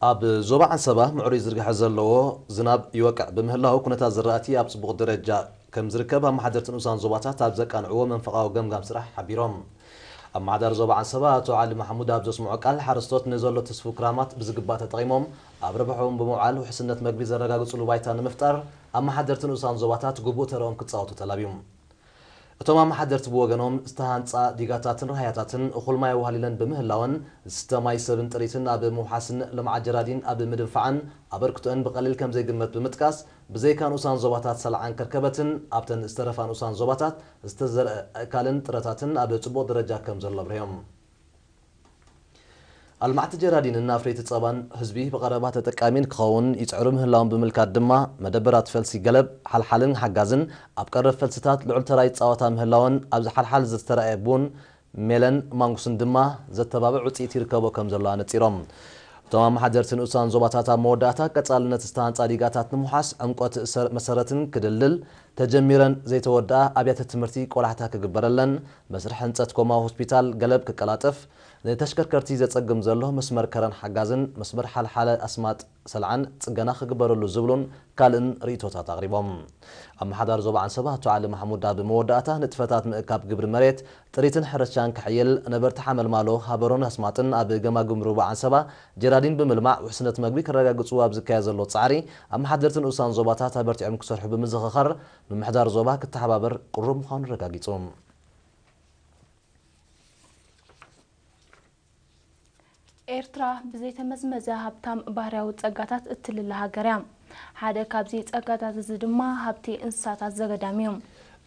ኣብ ዞባ ዓንሰባ ምዕሩይ ዝርግሐ ዘለዎ ዝናብ ይወቅዕ ብምህላው፣ ኩነታት ዝራእቲ ኣብ ጽቡቕ ደረጃ ከም ዝርከብ ኣመሓደርቲ ንኡሳን ዞባታት ኣብ ዘቃንዕዎ መንፈቓዊ ገምጋም ስራሕ ሓቢሮም። ኣመሓዳሪ ዞባ ዓንሰባ ኣቶ ዓሊ ማሕሙድ ኣብ ዘስምዖ ቃል፣ ሓረስቶት ንዘሎ ትስፉ ክራማት ብዝግባእ ተጠቒሞም ኣብ ረብሕኦም ብምውዓል ውሕስነት መግቢ ዘረጋግጽሉ ባይታ ንምፍጣር ኣመሓደርቲ ንኡሳን ዞባታት ግቡእ ተረኦም ክጻወቱ ተላብዩ። እቶም ኣመሓደርቲ ብወገኖም፣ ዝተሃንጻ ዲጋታትን ራህያታትን እኹል ማይ ኣዋህሊለን ብምህላወን፣ ዝስተ ማይ ሰብን ጥሪትን ኣብ ምውሓስን ልምዓት ጀራዲን ኣብ ምድንፋዕን ኣበርክቶአን ብቐሊል ከም ዘይግመት ብምጥቃስ፣ ብዘይካ ንኡሳን ዞባታት ሰልዓን ከርከበትን ኣብተን ዝተረፋ ንኡሳን ዞባታት ዝተዘርአ ኣእካልን ጥረታትን ኣብ ጽቡቕ ደረጃ ከም ዘሎ ኣብሪሆም። ኣልማዕቲ ጀራዲንን ኣፍረይቲ ጸባን ህዝቢ ብቐረባ ተጠቃሚ ንክኸውን ይጽዕሩ ምህላዎም ብምልካት ድማ፣ መደበራት ፈልሲ ገለብ፣ ሓልሓልን ሓጋዝን ኣብ ቀረብ ፈልስታት ልዑል ተራ ይጻወታ ምህላወን፣ ኣብዚ ሓልሓል ዝተራእየ ቡን፣ ሜለን ማንጉስን ድማ ዘተባብዕ ውጽኢት ይርከቦ ከም ዘሎ ኣነጺሮም። እቶም ኣመሓደርቲ ንኡሳን ዞባታት ኣብ መወዳእታ ቀጻልነት ዝተሃንጻ ዲጋታት ንምውሓስ ዕምቆት ሰር-፣ መሰረትን ክድልድል ተጀሚረን ዘይተወድኣ ኣብያተ ትምህርቲ ቆላሕታ ክግበረለን፣ መስርሕ ህንጸት ኮማዊ ሆስፒታል ገለብ ክቀላጠፍ፣ ንተሽከርከርቲ ዘጸግም ዘሎ መስመር ከረን ሓጋዝን መስመር ሓልሓለ ኣስማጥ ሰልዓን ጽገና ክግበረሉ ዝብሉን ካልእን ርእይቶታት ኣቕሪቦም። ኣመሓዳሪ ዞባ ዓንሰባ ኣቶ ዓሊ ማሕሙድ ኣብ መወዳእታ፣ ንጥፈታት ምእካብ ግብሪ መሬት፣ ጥሪትን ሕርሻን ክሕይል፣ ነበርቲ ሓመልማሎ፣ ሃበሮን ኣስማጥን ኣብ ገማግም ሩባ ዓንሰባ ጀራዲን ብምልማዕ ውሕስነት መግቢ ክረጋግጹ ኣብ ዝካየድ ዘሎ ጻዕሪ፣ ኣመሓደርቲ ንኡሳን ዞባታት ኣበርቲዖም ክሰርሑ ብምዝኽኻር፣ ምምሕዳር ዞባ ክተሓባበር ቅሩብ ምዃኑ ኣረጋጊጹ። ኤርትራ ብዘይተመዝመዘ ሃብታም ባህርያዊ ጸጋታት እትልለ ሃገር እያ። ሓደ ካብዚ ጸጋታት እዚ ድማ ሃብቲ እንስሳታት ዘገዳም እዩ።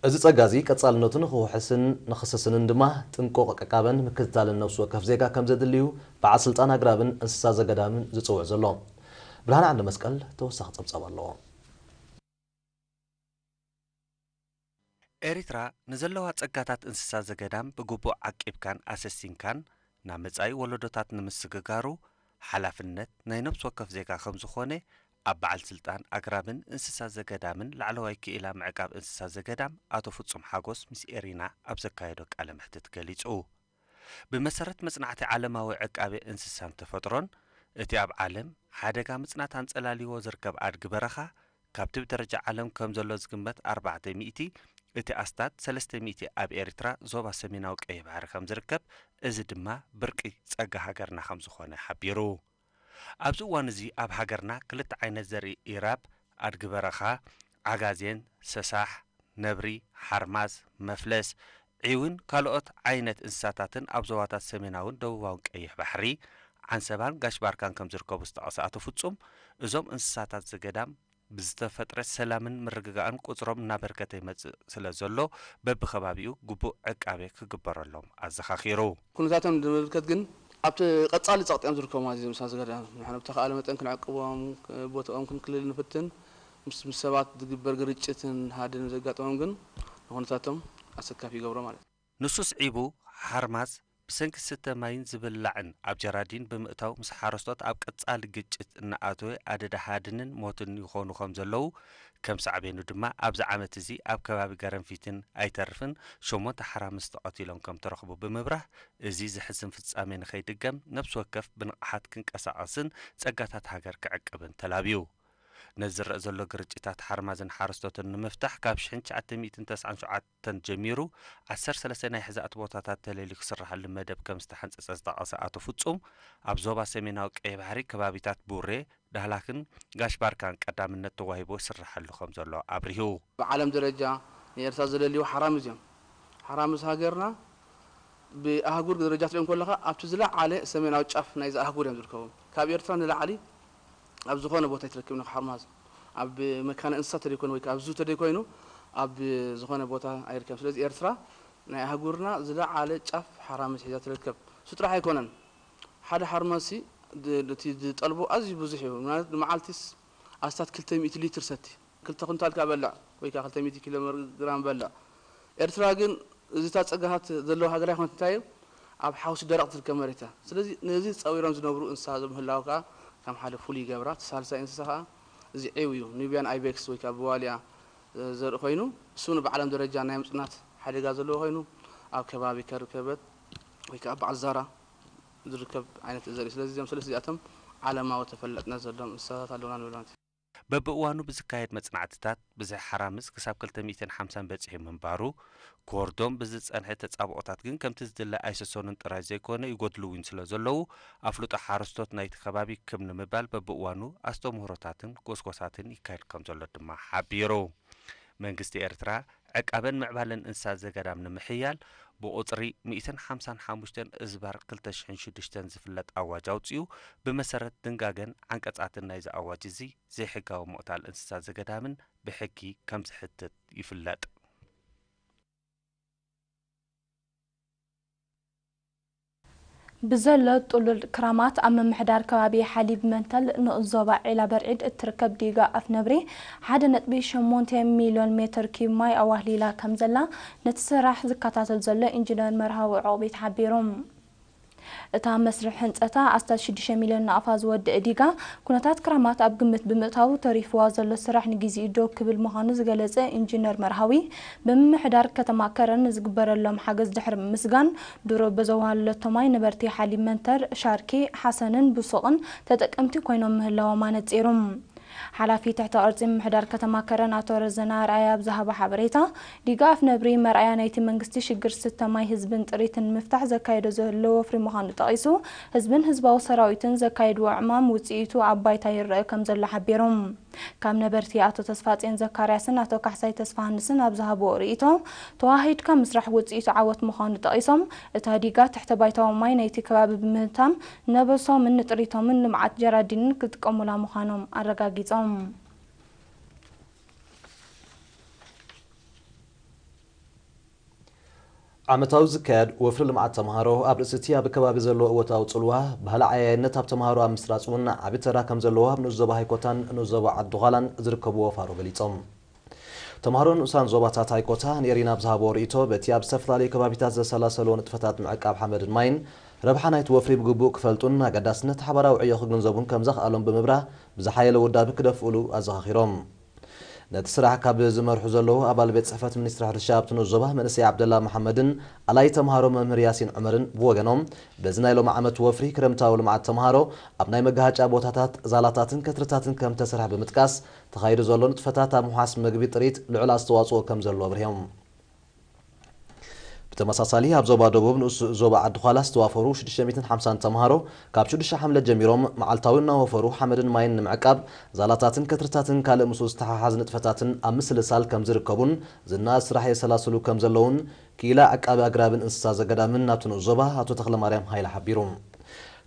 እዚ ጸጋ እዚ ቀጻልነቱ ንኽውሕስን ንኽስስንን ድማ ጥንቁቕ ዕቃበን ምክትታልን ነፍሲ ወከፍ ዜጋ ከም ዘድልዩ በዓል ስልጣን ኣግራብን እንስሳ ዘገዳምን ዝጽውዕ ዘሎ። ብርሃን ዓንደ መስቀል ተወሳኺ ጸብጻብ ኣለዎ። ኤሪትራ ንዘለዋ ጸጋታት እንስሳ ዘገዳም ብግቡእ ዓቂብካን ኣሰሲንካን ናብ መጻኢ ወለዶታት ንምስግጋሩ ሓላፍነት ናይ ነፍሲ ወከፍ ዜጋ ከም ዝኾነ ኣብ በዓል ስልጣን ኣግራብን እንስሳ ዘገዳምን ላዕለዋይ ክኢላ ምዕቃብ እንስሳ ዘገዳም ኣቶ ፍጹም ሓጎስ ምስ ኤሪና ኣብ ዘካየዶ ቃለ መሕትት ገሊጹ። ብመሰረት መጽናዕቲ ዓለማዊ ዕቃቤ እንስሳን ተፈጥሮን፣ እቲ ኣብ ዓለም ሓደጋ ምጽናት ኣንጸላልይዎ ዝርከብ ኣድጊ በረኻ፣ ካብቲ ብደረጃ ዓለም ከም ዘሎ ዝግመት ኣርባዕተ ሚእቲ፣ እቲ ኣስታት ሰለስተ ሚእቲ ኣብ ኤርትራ ዞባ ሰሜናዊ ቀይሕ ባሕሪ ከም ዝርከብ፣ እዚ ድማ ብርቂ ጸጋ ሃገርና ከም ዝኾነ ሓቢሩ። ኣብዚ እዋን እዚ ኣብ ሃገርና ክልተ ዓይነት ዘርኢ ኢራብ፣ ኣድጊ በረኻ፣ ዓጋዜን፣ ሰሳሕ፣ ነብሪ፣ ሓርማዝ፣ መፍለስ፣ ዒውን ካልኦት ዓይነት እንስሳታትን ኣብ ዞባታት ሰሜናውን ደቡባውን ቀይሕ ባሕሪ፣ ዓንሰባን ጋሽ ባርካን ከም ዝርከቡ ዝጠቐሰ ኣቶ ፍጹም፣ እዞም እንስሳታት ዘገዳም ብዝተፈጥረ ሰላምን ምርግጋእን ቁጽሮም እናበርከተ ይመጽእ ስለ ዘሎ፣ በብኸባቢኡ ግቡእ ዕቃቤ ክግበረሎም ኣዘኻኺሩ። ኩነታቶም ንምምልከት ግን ኣብቲ ቀጻሊ ጸቕጢ እዮም ዝርከቡ ማለት እዩ። ምሳት ዘገዳም ንሕና ብተኻእለ መጠን ክንዕቅቦም፣ ቦታኦም ክንክልል ንፍትን። ምስ፣ ምስ ሰባት ዝግበር ግርጭትን ሃድን ዘጋጠሞም ግን ንኹነታቶም ኣሰካፊ ይገብሮ ማለት እዩ። ንሱ ስዒቡ፣ ሓርማዝ ብሰንኪ ዝስተ ማይን ዝብላዕን ኣብ ጀራዲን ብምእታው ምስ ሓረስቶት ኣብ ቀጻሊ ግጭት እናኣተወ ኣደዳ ሃድንን ሞትን ይኾኑ ከም ዘለዉ፣ ከም ሳዕቤኑ ድማ ኣብዚ ዓመት እዚ ኣብ ከባቢ ገረንፊትን ኣይተርፍን ሸሞንተ ሓራምዝ ተቐቲሎም ከም ተረኽቡ ብምብራህ፣ እዚ ዘሕዝን ፍጻሜ ንኸይድገም ነፍሲ ወከፍ ብንቕሓት ክንቀሳቐስን ጸጋታት ሃገር ክዕቅብን ተላብዩ። ነዚ ዝረኣ ዘሎ ግርጭታት ሓርማዝን ሓረስቶትን ንምፍታሕ ካብ ሽሕን ትሽዓተ ሚእትን ተስዓን ሸውዓተን ጀሚሩ ዓሰርተ ሰለስተ ናይ ሕዛእቲ ቦታታት ተለይሉ ክስርሓሉ መደብ ከም ዝተሓንጸጸ ዝጠቐሰ ኣቶ ፍጹም፣ ኣብ ዞባ ሰሜናዊ ቀይሕ ባሕሪ ከባቢታት ቡሬ፣ ዳህላክን ጋሽ ባርካን ቀዳምነት ተዋሂቦ ይስርሓሉ ከም ዘሎ ኣብሪሁ። ብዓለም ደረጃ ንኤርትራ ዘለልዩ ሓራምዝ እዮም። ሓራምዝ ሃገርና ብኣህጉር ደረጃ ትሪኦም ከለኻ ኣብቲ ዝለዓለ ሰሜናዊ ጫፍ ናይዚ ኣህጉር እዮም ዝርከቡ። ካብ ኤርትራ ንላዕሊ ኣብ ዝኾነ ቦታ ኣይትረክብን ኢኻ ሓርማዝ። ኣብ መካነ እንስሳ ተደይኮይኑ ወይ ኣብ ዙ ተደይኮይኑ ኣብ ዝኾነ ቦታ ኣይርከብን። ስለዚ ኤርትራ ናይ ኣህጉርና ዝለዓለ ጫፍ ሓራምዝ ሒዛ ትርከብ። እሱ ጥራሕ ኣይኮነን። ሓደ ሓርማዝሲ ድ-፣ እቲ ዝጠልቦ ኣዝዩ ብዙሕ እዩ። ማለት ንመዓልቲስ ኣስታት ክልተ ሚእቲ ሊትር ሰቲ። ክልተ ኩንታል ከኣ በልዕ ወይ ከኣ ክልተ ሚእቲ ኪሎ ግራም በልዕ። ኤርትራ ግን እዚታት ጸጋታት ዘለዎ ሃገር ኣይኮነት፣ እንታይ እዩ? ኣብ ሓውሲ ደረቕ ትርከብ መሬት እያ። ስለዚ ነዚ ጸዊሮም ዝነብሩ እንስሳ ምህላው ከኣ ከም ሓደ ፍሉይ ይገብራ። እቲ ሳልሳይ እንስሳ ከኣ እዚ ዒው እዩ። ኑቢያን ኣይቤክስ ወይ ከኣ ብዋልያ ዘርኢ ኮይኑ፣ እሱ እውን ብዓለም ደረጃ ናይ ምጽናት ሓደጋ ዘለዎ ኮይኑ፣ ኣብ ከባቢ ከርከበት ወይ ከኣ በዓል ዛራ ዝርከብ ዓይነት ዘርኢ። ስለዚ እዚኦም ሰለስተ እዚኣቶም ዓለማዊ ተፈለጥነት ዘለዎም እንስሳታት ኣለውና ንብል ማለት እዩ። በብእዋኑ ብዝካየድ መጽናዕትታት፣ ብዝሒ ሓራምዝ ክሳብ ክልተ ሚእትን ሓምሳን በጺሑ ምንባሩ፣ ክወርዶም ብዝጸንሐ ተጻብኦታት ግን ከምቲ ዝድለ ኣይሰሰኑን ጥራይ ዘይኮነ፣ ይጎድሉ እውን ስለ ዘለዉ፣ ኣፍልጦ ሓረስቶት ናይቲ ከባቢ ክብ ንምባል በብእዋኑ ኣስተምህሮታትን ጎስጎሳትን ይካየድ ከም ዘሎ ድማ ሓቢሩ። መንግስቲ ኤርትራ፣ ዕቃበን ምዕባለን እንስሳ ዘገዳም ንምሕያል፣ ብቑጽሪ ሚእትን ሓምሳን ሓሙሽተን እዝባር ክልተ ሽሕን ሽዱሽተን ዝፍለጥ ኣዋጅ ኣውጺኡ፣ ብመሰረት ድንጋገን ዓንቀጻትን ናይዚ ኣዋጅ እዚ፣ ዘይሕጋዊ ምቕታል እንስሳ ዘገዳምን ብሕጊ ከም ዝሕትት ይፍለጥ። ብዘሎ ጥሉል ክራማት ኣብ ምምሕዳር ከባቢ ሓሊብ መንተል ንኡስ ዞባ ዒላ በርዒድ እትርከብ ዲጋ ኣፍ ነብሪ ሓደ ነጥቢ ሸሞንተ ሚልዮን ሜትር ኪዩብ ማይ ኣዋህሊላ ከም ዘላ ነቲ ስራሕ ዝከታተል ዘሎ ኢንጂነር መርሃዊ ዑቕቢት ሓቢሩ። እታ መስርሕ ህንጸታ ኣስታት ሽዱሽተ ሚልዮን ናቕፋ ዝወድእ ዲጋ ኩነታት ክራማት ኣብ ግምት ብምእታው ተሪፍዋ ዘሎ ስራሕ ንግዜኡ ደው ክብል ምዃኑ ዝገለጸ ኢንጂነር መርሃዊ፣ ብምምሕዳር ከተማ ከረን ንዝግበረሎም ሓገዝ ድሕሪ ምምስጋን፣ ድሮ በዘዋሃለቶ ማይ ነበርቲ ሓሊብ መንተር፣ ሻርኪ፣ ሓሰንን ብሱቕን ተጠቀምቲ ኮይኖም ምህላዎም ኣነጺሩ። ሓላፊ ትሕተ ቅርጺ ምምሕዳር ከተማ ከረን ኣቶ ረዘነ ኣርኣያ ኣብ ዝሃቦ ሓበሬታ፣ ዲጋ ኣፍ ነብሪ መርኣያ ናይቲ መንግስቲ ሽግር ስተ ማይ ህዝብን ጥሪትን ንምፍታሕ ዘካየዶ ዘሎ ወፍሪ ምዃኑ ጠቒሱ፣ ህዝብን ህዝባዊ ሰራዊትን ዘካየድዎ ዕማም ውጽኢቱ ኣብ ባይታ ይረአ ከም ዘሎ ሓቢሩ። ካብ ነበርቲ ኣቶ ተስፋጽዮን ዘካርያስን ኣቶ ካሕሳይ ተስፋሃንስን ኣብ ዝሃብዎ ርእይቶ፣ ተዋሂድካ ምስራሕ ውጽኢቱ ዓወት ምዃኑ ጠቒሶም፣ እታ ዲጋ ትሕተ ባይታዊ ማይ ናይቲ ከባቢ ብምህታም ነበሶምን ንጥሪቶምን ልምዓት ጀራዲንን ክጥቀሙላ ምዃኖም ኣረጋጊጾም። ዓመታዊ ዝካየድ ወፍሪ ልምዓት ተምሃሮ ኣብ ርእሲ እቲ ኣብ ከባቢ ዘሎ እወታዊ ጽልዋ፣ ባህሊ ዓያይነት ኣብ ተምሃሮ ኣብ ምስራጽ እውን ዓቢ ተራ ከም ዘለዎ ኣብ ንኡስ ዞባ ሃይኮታን ንኡስ ዞባ ዓዲ ዃላን ዝርከቡ ወፋሮ ገሊጾም። ተምሃሮ ንኡሳን ዞባታት ሃይኮታ ንኤሪና ኣብ ዝሃብዎ ርእይቶ፣ በቲ ኣብ ዝተፈላለዩ ከባቢታት ዘሰላሰልዎ ንጥፈታት ምዕቃብ ሓመድን ማይን ረብሓ ናይቲ ወፍሪ ብግቡእ ክፈልጡን ኣገዳስነት ሓባራዊ ዕዮ ክግንዘቡን ከም ዘኽኣሎም ብምብራህ፣ ብዝሓየለ ውዳቢ ክደፍእሉ ኣዘኻኺሮም። ነቲ ስራሕ ካብ ዝመርሑ ዘለዉ ኣባል ቤት ጽሕፈት ሚኒስትሪ ሕርሻ ኣብቲ ንኡስ ዞባ መንእሰይ ዓብደላ መሓመድን ኣላይ ተምሃሮ መምህር ያሲን ዑመርን ብወገኖም፣ በዚ ናይ ሎሚ ዓመት ወፍሪ ክረምታዊ ልምዓት ተምሃሮ ኣብ ናይ መጋሃጫ ቦታታት፣ ዛላታትን ከትርታትን ከም ተሰርሐ ብምጥቃስ፣ ተኻይዱ ዘሎ ንጥፈታት ኣብ ምውሓስ መግቢ ጥሪት ልዑል ኣስተዋጽኦ ከም ዘለዎ ኣብሪሆም። ብተመሳሳሊ ኣብ ዞባ ደቡብ ንኡስ ዞባ ዓዲ ዃላ ዝተዋፈሩ ሽዱሽተ ሚእትን ሓምሳን ተምሃሮ ካብ ሽዱሽተ ሓምለ ጀሚሮም መዓልታዊ እናወፈሩ ሓመድን ማይን ንምዕቃብ ዛላታትን ከትርታትን ካልእ ምስኡ ዝተሓሓዝ ንጥፈታትን ኣብ ምስልሳል ከም ዝርከቡን ዝነኣድ ስራሕ የሰላስሉ ከም ዘለውን ክኢላ ዕቃቢ ኣግራብን እንስሳ ዘገዳምን ናብቲ ንኡስ ዞባ ኣቶ ተኽለማርያም ሃይለ ሓቢሩ።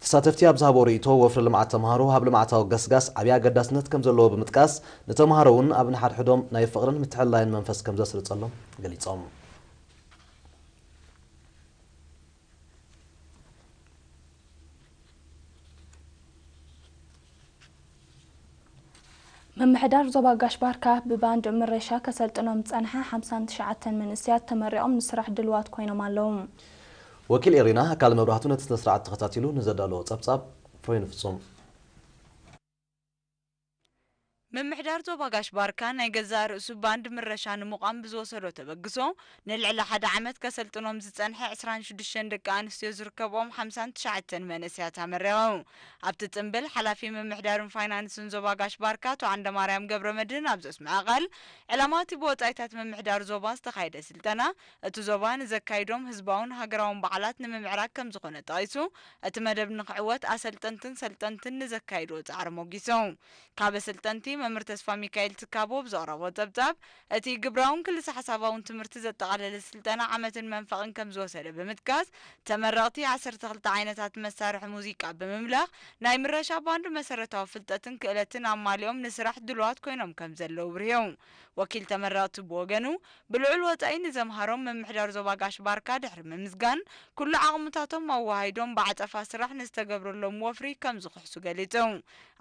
ተሳተፍቲ ኣብ ዝሃቦ ርእይቶ፣ ወፍሪ ልምዓት ተምሃሮ ኣብ ልምዓታዊ ገስጋስ ዓብዪ ኣገዳስነት ከም ዘለዎ ብምጥቃስ፣ ንተምሃሮ እውን ኣብ ንሓድሕዶም ናይ ፍቕርን ምትሕልላይን መንፈስ ከም ዘስርጸሎም ገሊጾም። ምምሕዳር ዞባ ጋሽ ባርካ ብባንድ ምረሻ ከሰልጥኖም ዝጸንሐ ሓምሳን ትሽዓተን መንእሰያት ተመሪቖም ንስራሕ ድልዋት ኮይኖም ኣለዉ። ወኪል ኤሪና ኣካል መብራህቱ ነቲ ስነ ስርዓት ተኸታቲሉ ንዘዳለዎ ጸብጻብ ፍሬን ፍጹም። ምምሕዳር ዞባ ጋሽ ባርካ ናይ ገዛእ ርእሱ ባንድ ምረሻ ንምቋም ብዝወሰዶ ተበግሶ፣ ንልዕሊ ሓደ ዓመት ከሰልጥኖም ዝጸንሐ ዕስራን ሽዱሽተን ደቂ ኣንስትዮ ዝርከብኦም ሓምሳን ትሽዓተን መንእሰያት ኣመረቑ። ኣብቲ ጽምብል፣ ሓላፊ ምምሕዳርን ፋይናንስን ዞባ ጋሽ ባርካ ኣቶ ዓንደማርያም ገብረመድህን ኣብ ዘስምዖ ቃል፣ ዕላማ እቲ ብወጻኢታት ምምሕዳር ዞባ ዝተኻየደ ስልጠና፣ እቲ ዞባ ንዘካይዶም ህዝባውን ሃገራውን በዓላት ንምምዕራግ ከም ዝኾነ ጠቒሱ፣ እቲ መደብ ንኽዕወት ኣሰልጠንትን ሰልጠንትን ንዘካይድዎ ጻዕሪ ሞጊሱ። ካብ ኣሰልጠንቲ መምህር ተስፋ ሚካኤል ትካቦ ብዘቕረቦ ጸብጻብ፣ እቲ ግብራውን ክልሰ ሓሳባውን ትምህርቲ ዘጠቓለለ ስልጠና ዓመትን መንፈቕን ከም ዝወሰደ ብምጥቃስ፣ ተመረቕቲ ዓሰርተ ክልተ ዓይነታት መሳርሒ ሙዚቃ ብምምላኽ፣ ናይ ምረሻ ባንድ መሰረታዊ ፍልጠትን ክእለትን ኣማሊኦም ንስራሕ ድሉዋት ኮይኖም ከም ዘለዉ ኣብሪሁ። ወኪል ተመረቕቲ ብወገኑ፣ ብልዑል ወጻኢ ንዘምሃሮም ምምሕዳር ዞባ ጋሽ ባርካ ድሕሪ ምምስጋን፣ ኩሉ ዓቕምታቶም ኣወሃሂዶም ብዓጸፋ ስራሕ ንዝተገብረሎም ወፍሪ ከም ዝኽሕሱ ገሊጹ።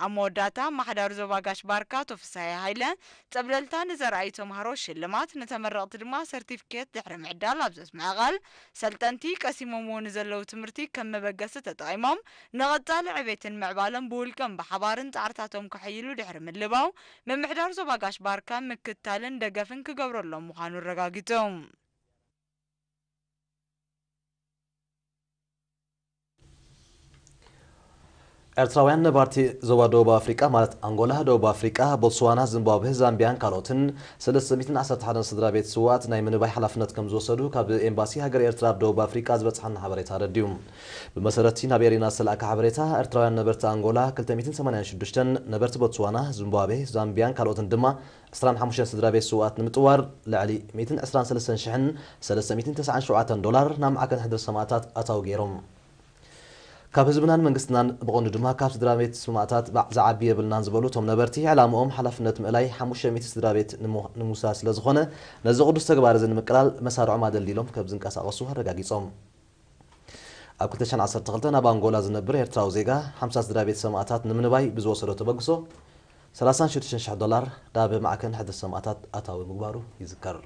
ኣብ መወዳእታ፣ ኣመሓዳሪ ዞባ ጋሽ ባርካ ኣቶ ፍስሃየ ሃይለ፣ ጸብለልታ ንዘርኣዩ ተምሃሮ ሽልማት፣ ንተመረቕቲ ድማ ሰርቲፊኬት ድሕሪ ምዕዳል ኣብ ዘስምዐ ቃል፣ ሰልጠንቲ ቀሲሞምዎ ንዘለዉ ትምህርቲ ከም መበገሲ ተጠቒሞም፣ ንቐጻሊ ዕቤትን ምዕባለን ብውልቅን ብሓባርን ጻዕርታቶም ከሐይሉ ድሕሪ ምልባው፣ ምምሕዳር ዞባ ጋሽ ባርካ ምክትታልን ደገፍን ክገብረሎም ምዃኑ ኣረጋጊጹ። ኤርትራውያን ነባርቲ ዞባ ደቡብ ኣፍሪቃ፣ ማለት ኣንጎላ፣ ደቡብ ኣፍሪቃ፣ ቦትስዋና፣ ዚምባብዌ፣ ዛምቢያን ካልኦትን ሰለስተ ሚእትን ዓሰርተ ሓደን ስድራ ቤት ስውኣት ናይ ምንባይ ሓላፍነት ከም ዝወሰዱ ካብ ኤምባሲ ሃገር ኤርትራ ኣብ ደቡብ ኣፍሪቃ ዝበጽሓና ሓበሬታ ኣረዲኡ። ብመሰረት እቲ ናብ ኤሪና ዝተላእከ ሓበሬታ፣ ኤርትራውያን ነበርቲ ኣንጎላ ክልተ ሚእትን ሰማንያን ሽዱሽተን፣ ነበርቲ ቦትስዋና፣ ዚምባብዌ፣ ዛምቢያን ካልኦትን ድማ ዕስራን ሓሙሽተን ስድራ ቤት ስውኣት ንምጥዋር ልዕሊ ሚእትን ዕስራን ሰለስተን ሽሕን ሰለስተ ሚእትን ተስዓን ሸውዓተን ዶላር ናብ ማዕከን ሕድሪ ሰማእታት ኣታዊ ገይሮም። ካብ ህዝብናን መንግስትናን ብቐንዱ ድማ ካብ ስድራ ቤት ሰማእታት ባዕ ዝዓቢ የብልናን ዝበሉ እቶም ነበርቲ፣ ዕላምኦም ሓላፍነት ምእላይ ሓሙሽተ ሚእቲ ስድራ ቤት ንምውሳድ ስለ ዝኾነ፣ ነዚ ቅዱስ ተግባር እዚ ንምቅላል መሳርዖም ኣደልዲሎም ከም ዝንቀሳቐሱ ኣረጋጊጾም። ኣብ ክልተ ሽሕን ዓሰርተ ክልተን ኣብ ኣንጎላ ዝነብር ኤርትራዊ ዜጋ ሓምሳ ስድራ ቤት ሰማእታት ንምንባይ ብዝወሰዶ ተበግሶ ሰላሳን ሽዱሽተን ሽሕ ዶላር ናብ ማዕከን ሕድሪ ሰማእታት ኣታዊ ምግባሩ ይዝከር።